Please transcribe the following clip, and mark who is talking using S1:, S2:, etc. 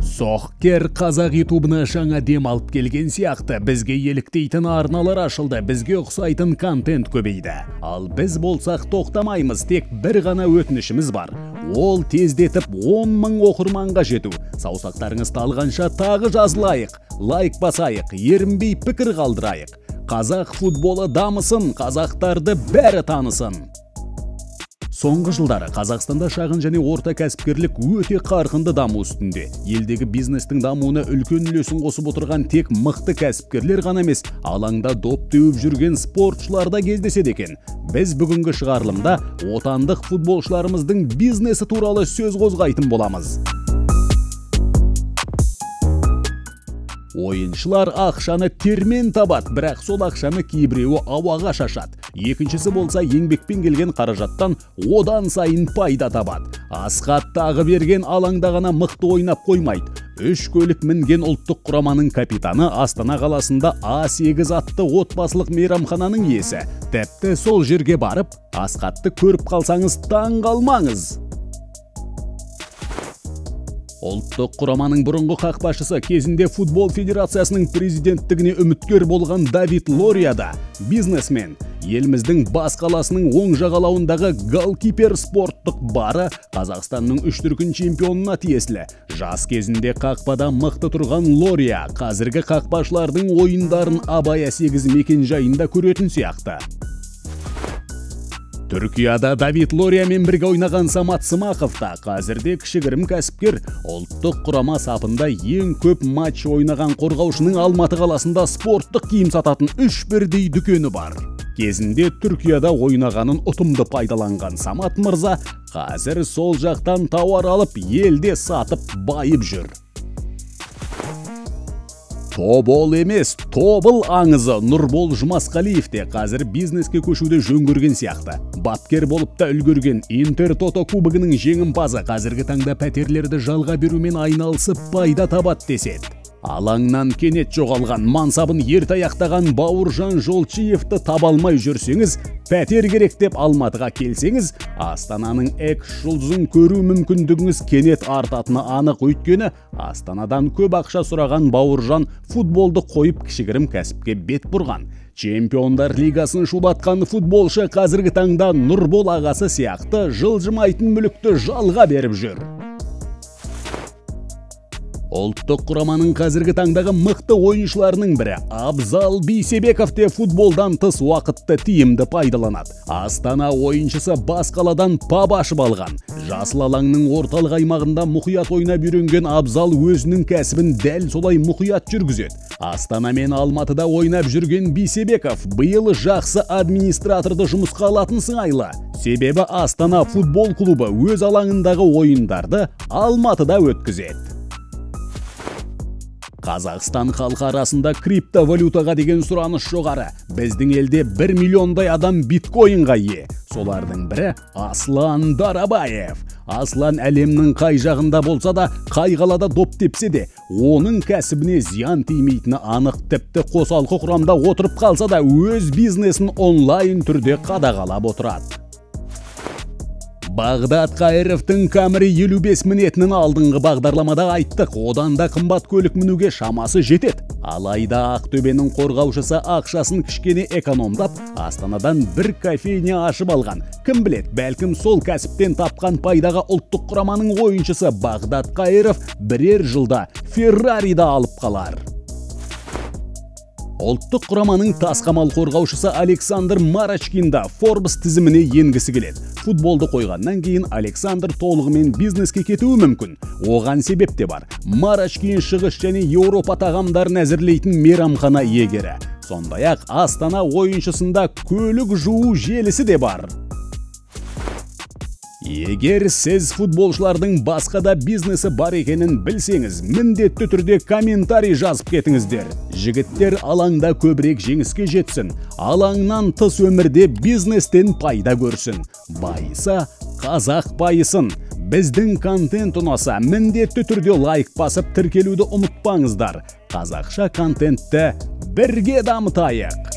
S1: Соқкер қазақ ютубына жаңа дем алып келген сияқты. Бізге еліктейтін арналар ашылды, бізге ұқсайтын контент көбейді. Ал біз болсақ тоқтамаймыз, тек бір ғана өтінішіміз бар. Ол тездетіп 10 мың оқырманға жету. Саусақтарыңыз талғанша тағы жазылайық, лайк басайық, ерінбей пікір қалдырайық. Қазақ футболы дамысын, қазақтарды бәрі танысын. Соңғы жылдары Қазақстанда шағын және орта кәсіпкерлік өте қарқынды даму үстінде. Елдегі бизнестің дамуына үлкен үлесін қосып отырған тек мықты кәсіпкерлер ғана емес, алаңда доп теуіп жүрген спортшылар да кездеседі екен. Біз бүгінгі шығарылымда отандық футболшыларымыздың бизнесі туралы сөз қозғайтын боламыз. Ойыншылар ақшаны термен табады, бірақ сол ақшаны кейбіреуі ауаға шашады. Екіншісі болса еңбекпен келген қаражаттан одан сайын пайда табады. Асхат Тағыберген алаңда ғана мықты ойнап қоймайды. Үш көлік мінген ұлттық құраманың капитаны Астана қаласында А8 атты отбасылық мейрамхананың иесі. Тіпті сол жерге барып, Асхатты көріп қалсаңыз таң қалмаңыз. Ұлттық құраманың бұрынғы қақпашысы, кезінде футбол федерациясының президенттігіне үміткер болған Давид Лория да бизнесмен. Еліміздің бас қаласының оң жағалауындағы голкипер спорттық бары Қазақстанның үш дүркін чемпионына тиесілі. Жас кезінде қақпада мықты тұрған Лория қазіргі қақпашылардың ойындарын Абай А8 мекенжайында көретін сияқты. Түркияда Давид Лориямен бірге ойнаған Самат Сымақов та қазірде кішігірім кәсіпкер. Ұлттық құрама сапында ең көп матч ойнаған қорғаушының Алматы қаласында спорттық киім сататын үш бірдей дүкені бар. Кезінде Түркияда ойнағанын ұтымды пайдаланған Самат мырза қазір сол жақтан тауар алып, елде сатып байып жүр. Тобол емес, тобыл аңызы Нұрбол Жұмасқалиев те қазір бизнеске көшуді жөн көрген сияқты. Бапкер болып та үлгерген Интер Тото кубогының жеңімпазы қазіргі таңда пәтерлерді жалға берумен айналысып пайда табады деседі. Алаңнан кенет жоғалған, мансабын ерте аяқтаған Бауыржан Жолчиевті таба алмай жүрсеңіз, пәтер керек деп Алматыға келсеңіз, Астананың экс жұлдызын көру мүмкіндігіңіз кенет артатыны анық. Өйткені Астанадан көп ақша сұраған Бауыржан футболды қойып кішігірім кәсіпке бет бұрған. Чемпиондар лигасын шулатқан футболшы қазіргі таңда Нұрбол ағасы сияқты жылжымайтын мүлікті жалға беріп жүр. Ұлттық құраманың қазіргі таңдағы мықты ойыншыларының бірі Абзал Бейсебеков те футболдан тыс уақытты тиімді пайдаланады. Астана ойыншысы бас қаладан паб ашып алған. Жасыл алаңның орталық аймағында мұқият ойнап үйренген Абзал өзінің кәсібін дәл солай мұқият жүргізеді. Астана мен Алматыда ойнап жүрген Бейсебеков биыл жақсы администраторды жұмысқа алатын сыңайлы. Себебі Астана футбол клубы өз алаңындағы ойындарды Алматыда өткізеді. Қазақстан халқы арасында криптовалютаға деген сұраныс жоғары. Біздің елде 1 миллиондай адам биткоинға ие. Солардың бірі Аслан Дарабаев. Аслан әлемнің қай жағында болса да, қай қалада доп тепсе де, оның кәсібіне зиян тимейтіні анық. Тіпті қосалқы құрамда отырып қалса да, өз бизнесін онлайн түрде қадағалап отырады. Бағдат Қайыровтың Камри 55 мінетінін алдыңғы бағдарламада айттық. Одан да қымбат көлік мінуге шамасы жетеді. Алайда Ақтөбенің қорғаушысы ақшасын кішкене экономдап, Астанадан бір кофейня ашып алған. Кім білет, бәлкім сол кәсіптен тапқан пайдаға ұлттық құраманың ойыншысы Бағдат Қайыров бірер жылда Феррариді алып қалар. Ұлттық құраманың тасқамал қорғаушысы Александр Марочкин да Forbes тізіміне енгісі келеді. Футболды қойғаннан кейін Александр толығымен бизнеске кетуі мүмкін. Оған себеп те бар. Марочкин шығыс және Еуропа тағамдарын әзірлейтін мейрамхана иегері. Сондай-ақ Астана ойыншысында көлік жуу желісі де бар. Егер сіз футболшылардың басқа да бизнесі бар екенін білсеңіз, міндетті түрде комментарий жазып кетіңіздер. Жігіттер алаңда көбірек жеңіске жетсін, алаңнан тыс өмірде бизнестен пайда көрсін. Байыса, қазақ байысын. Біздің контент ұнаса, міндетті түрде лайк басып тіркелуді ұмытпаңыздар. Қазақша контентті бірге дамытайық.